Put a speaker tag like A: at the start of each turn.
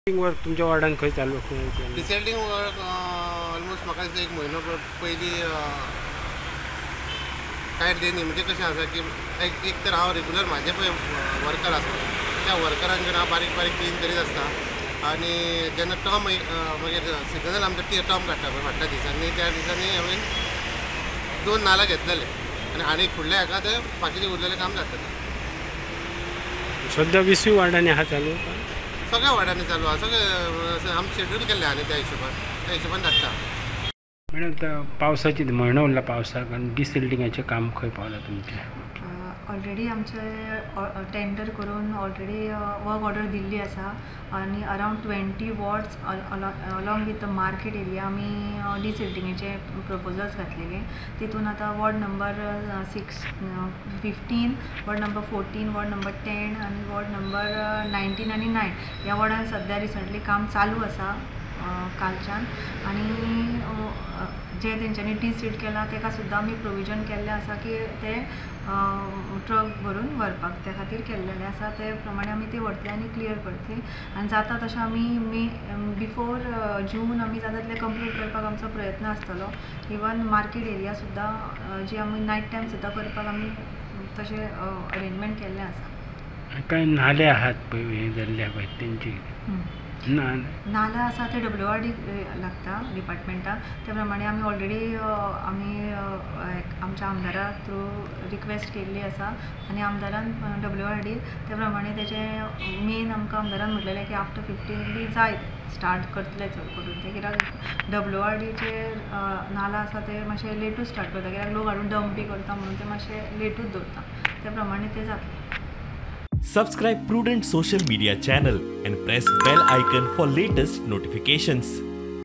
A: Work तुमच्या वॉर्डान खंय चालू?
B: डिसिल्टिंग वर्क ऑलमोस्ट म्हाका दिसता एक म्हयनो पयलीं कांय डे न्ही. म्हणजे कशें आसा की एक तर हांव रेगुलर म्हाजे पळय वर्कर आसा त्या वर्करांक घेवन हांव बारीक बारीक क्लीन करीत आसता आनी जेन्ना टर्म मागीर सिजनल आमचो टर्म काडटा पळय फाटल्या दिसांनी, त्या दिसांनी हांवें 2 नाला घेतलेले आनी आनी फुडल्या हाका ते बाकीचें उरलेलें काम जातलें.
A: सद्या 20 वार्डांनी आहा चालू?
B: सगळ्या वार्डांनी चालू आहा, सगळे आमी शेड्यूल केल्लें आनी त्या हिशोबान धाडटा.
A: मॅडम, आतां पावसाची म्हयनो उरला पावसाक आनी डिसिल्टिंगाचें काम खंय पावलां तुमचें?
C: ऑलरेडी आमचे टेंडर करून ऑलरेडी वर्क ऑर्डर दिल्ली आसा आनी around 20 wards along with the market area आमी डिसिल्टिंगेचे प्रपोजल्स घातलेले. तितून आतां ward number 6, 15, ward number 14, ward number 10 आनी वॉर्ड नंबर 19 आनी 9 ह्या वॉर्डान सद्या रिसंटली काम चालू आसा कालच्यान. आनी जे तेंच्यांनी डिसिल्ट केलां तेका सुद्दां आमी प्रोविजन केल्लें आसा की ते ट्रक भरून व्हरपाक त्या खातीर केल्लेलें आसा. ते प्रमाणे आमी ती व्हरतले आनी क्लियर करतली आनी जाता तशें आमी मे बिफोर जून आमी जाता तितलें कंप्लीट करपाक आमचो प्रयत्न आसतलो. इवन मार्केट एरिया सुद्दां जी आमी नायट टायम सुद्दां करपाक आमी तशें अरेंजमेंट केल्लें आसा.
A: कांय नाले आहात पळय हें जाल्ले पळय तेंची
C: नाला आसा ते WRD लागता डिपार्टमेंटाक, त्या प्रमाणे आमी ऑलरेडी आमी आमच्या आमदारा थ्रू रिक्वेस्ट केल्ली आसा आनी आमदारान WRD त्या प्रमाणे तेजें मेन आमकां आमदारान म्हटलेलें की आफ्टर 15 बी जाय स्टार्ट करतले चड करून ते, कित्याक WRDचे नाला आसा ते मातशे लेटूच स्टार्ट करता, कित्याक लोक हाडून डंप बी करता म्हणून ते मातशे लेटूच दवरता, त्या प्रमाणे ते जातले.
D: Subscribe Prudent Social Media channel and press bell icon for latest notifications.